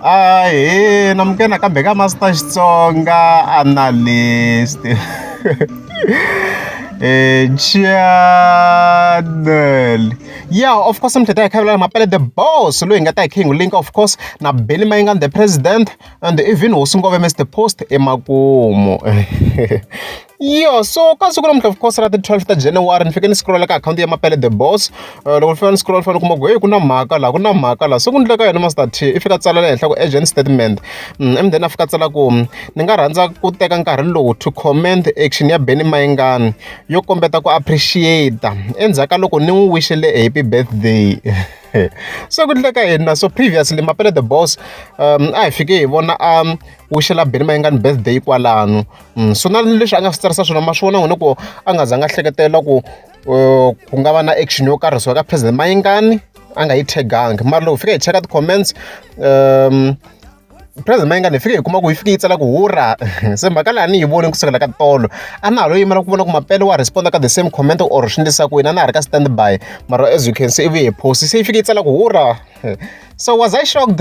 Ahee namukela nakambe ka Master Xitsonga Analyst channel yeah of course mi tlhela hi kha hi Mapele the boss loyi hi nga ta hi kha hi n'wi link of course na Benny Mayengani the president and even hosi Ngove Mister Post emakumu Yo so ka siku namuntlha of course ra ti 12 ta January ni fike ni scroll ka akhawunti ya Mapele the Boss loko ni fika ni scroll ni kuma ku hey ku na mhaka laha ku na mhaka laha se ku ndleka yona Master T i fika tsala le henhla ku urgent statement and then a fika tsala ku ni nga rhandza ku teka nkarhi lowu to comment action ya Benny Mayengani yo kombeta ku appreciate endzhaku ka loko ni n'wi wishele happy birthday se ku ndleka yini so previously Mapele the Boss a hi fike hi vona a wishela Benny Mayengani birthday kwalano. So na leswi a nga swi tsarisa swona ma swi vona n'wina ku a nga zanga a hleketela ku ku nga va na action yo karhi suka ka president Mayengani a nga yi tag-angi mara loko hi fika hi cheka ti-comments president Mayengani hi fike hi kuma ku yi fike yi tsala ku hurra se mhaka leyi a ni yi voni kusukela ka tolo a na ha lo yimela ku vona ku Mapele wa respond ka the same comment or swi endlisa ku yini a na ha ri ka stand by mara as you can see i vuye hi post se yi fike yi tsala ku hurra. So was I shocked?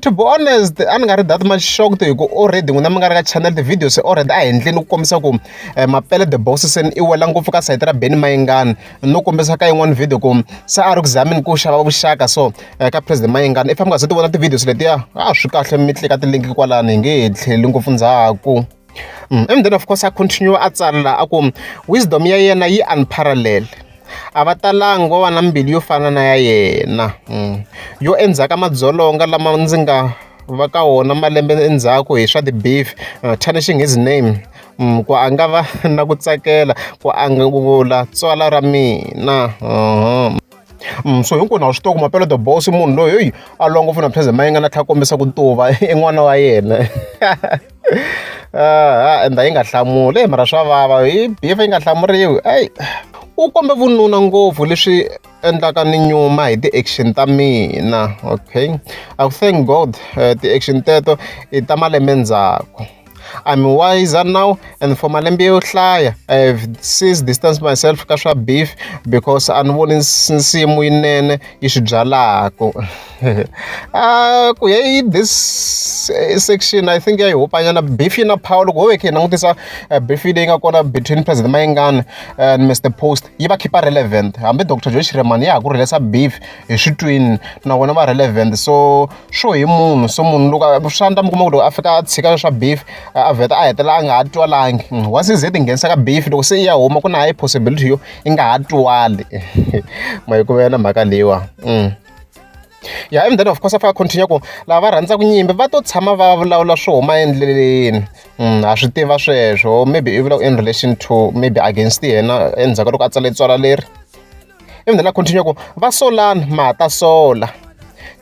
To be honest, a ni nga ri that much shocked hi ku already n'wina mi nga ri ka channel ti-videos already a endleni ku kombisa ku Mapele the boss se i wela ngopfu ka sayiti ra Benny Mayengani no kombisa ka yin'wani video ku se a ri ku zameni ku xava vuxaka so ka President Mayengani if mi nga se ti vona ti-videos letiya a swi kahle mi tlika ti-link kwalano hi nge he tlheleli ngopfu ndzhaku. And then of course a continue a tsala a ku wisdom ya yena yi unparalleled a va talangi vo va na mbilu yo fana na ya yena yo endzhaku ka madzolonga lama ndzi nga va ka wona malembe endzhaku hi swa ti-beef tarnishing his name ku a nga va na ku tsakela ku angula tswala ra mina. So hinkwenu ha swi tiva ku Mapele the boss i munhu loyi heyi a lwa ngopfu na President Mayengani a tlhela a kombisa ku tuva i n'wana wa yena ende yi nga hlamuli mara swa vava hi beef yi nga hlamuriwi eyi u kombe vununa ngopfu leswi endlaka ni nyuma hi ti-action ta mina okay a ku thank God ti-action teto i ta malembe ndzhaku I'm wiser now and for malembe yo hlaya I have since distanced myself ka swa beef because a ni voni nsimu yinene yi swi byalaka ku ya hi this section I think ya yi hupanyana beef yi na power loko ho ve kha hi langutisa beef leyi nga kona between President Mayengani and Mr Post yi va keep-a relevant hambi Dr Joe Shirimani ya ha ku release beef hi switwini na vona va relevant so swo hi munhu so munhu loko swi endla mi kuma ku loko a fika a tshika swa beef a vheta a hetelela a nga ha twalangi once i ze ti nghenisa ka beef loko se i ya huma ku na high possibility yo i nga ha twali ma yi ku na mhaka leyiwa ya and then of course a fika continue ku lava va rhandzaka nyimpi va to tshama va vulavula swo huma endleleni ha swi tiva sweswo maybe i vula in relation to maybe against yena endzhaku ka loko a tsale tsalwa leri and then a continue ku va solani ma ha ta sola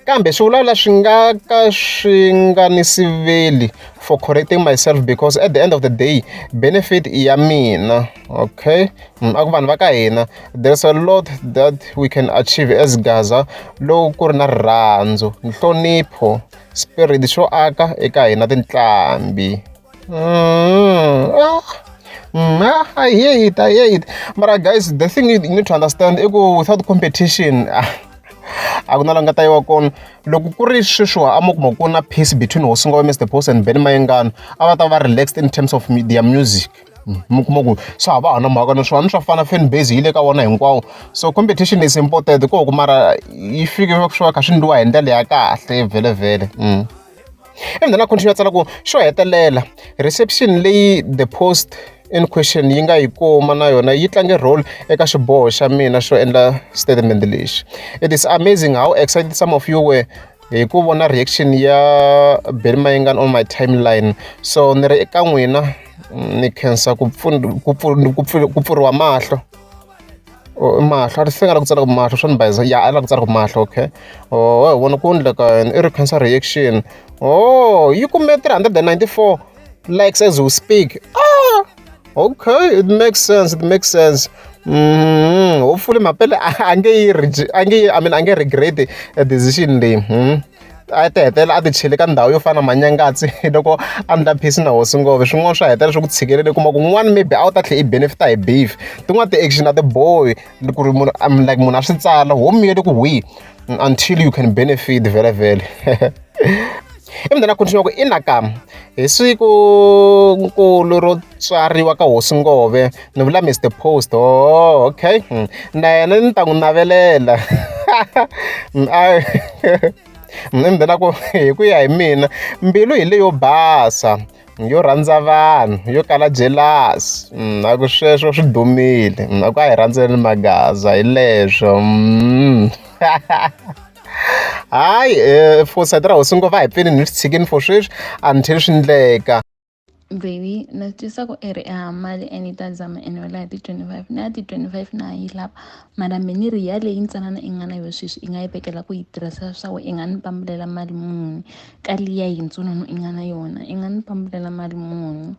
kambe swi vulavula swi nga ka swi nga ni siveli for correcting myself because at the end of the day benefit i ya mina okay a ku vanhu va ka hina there's a lot that we can achieve as Gaza loko ku ri na rirhandzu nhlonipho spirit xo aka eka hina tinqambi I hear it, I hear it. Mara guys, the thing you need to understand i ku without competition a ku na la nga ta yiwa kona loko ku ri sweswiwa a mi kuma ku na peace between Hosi Ngove Mr Post and Benny Mayengani a va ta va relaxed in terms of their music mi kuma ku swa ha va ha na mhaka naswona swa fana fan base yi le ka vona hinkwawo so competition is important ko ku mara yi fike swi va kha swi endliwa hi ndlela ya kahle vhele vhele. And then a continue a tsala ku xo hetelela reception leyi the post in question yi nga yi kuma na yona yi tlange role eka xiboho xa mina xo endla statement lexi it is amazing how excited some of you were hi ku vona reaction ya Benny Mayengani on my timeline so ni ri eka n'wina ni khensa ku ku ku pfuriwa mahlo mahlo a ri fika la ku tsala ku mahlo swa ni bayiza ya a la ku tsala ku mahlo okay oh hi vona ku endleka i ri khensa reaction oh yi kume 394 likes as we speak ah okay it makes sense it makes sense hopefully Mapele a nge yi a nge I mean a nge regret decision leyi a ti hetelela a ti chele ka ndhawu yo fana na Manyangatsi loko a endla peace na Hosi Ngove swin'wana swa hetelela swi ku tshikelele kuma ku n'wana maybe a wu ta tlhela i benefit-a hi beef tin'wana ti-action a ti bohi ku ri munhu like munhu a swi tsala ho miyele ku hwi until you can benefit vhele vhele. Ivi then a continue ku ina ka hi siku nkulu ro tswariwa ka hosi Ngove ni vula Mr Post. Oh, okay. Na yena ni ta n'wi navelela. Ivi then a ku hi ku ya hi mina mbilu hi leyo basa yo rhandza vanhu yo kala jealous. A ku sweswo swi dumile. A ku a hi rhandzeni Magaza hi leswo. Hayi for sayiti ra hosi Ngove a hi pfeni ni swi tshikini for sweswi until swi endleka. Baby, na swi twisisa ku i ri i hava mali and yi ta zama ene wena hi ti-25 na ya ti-25 na ha yi lava mara me ni ri yaleyi ntsanana i nga na yona sweswi i nga yi vekela ku yi tirhisa swa wena i nga ni pambulela mali muni ka liya yintsonano i nga na yona i nga ni pambulela mali muni.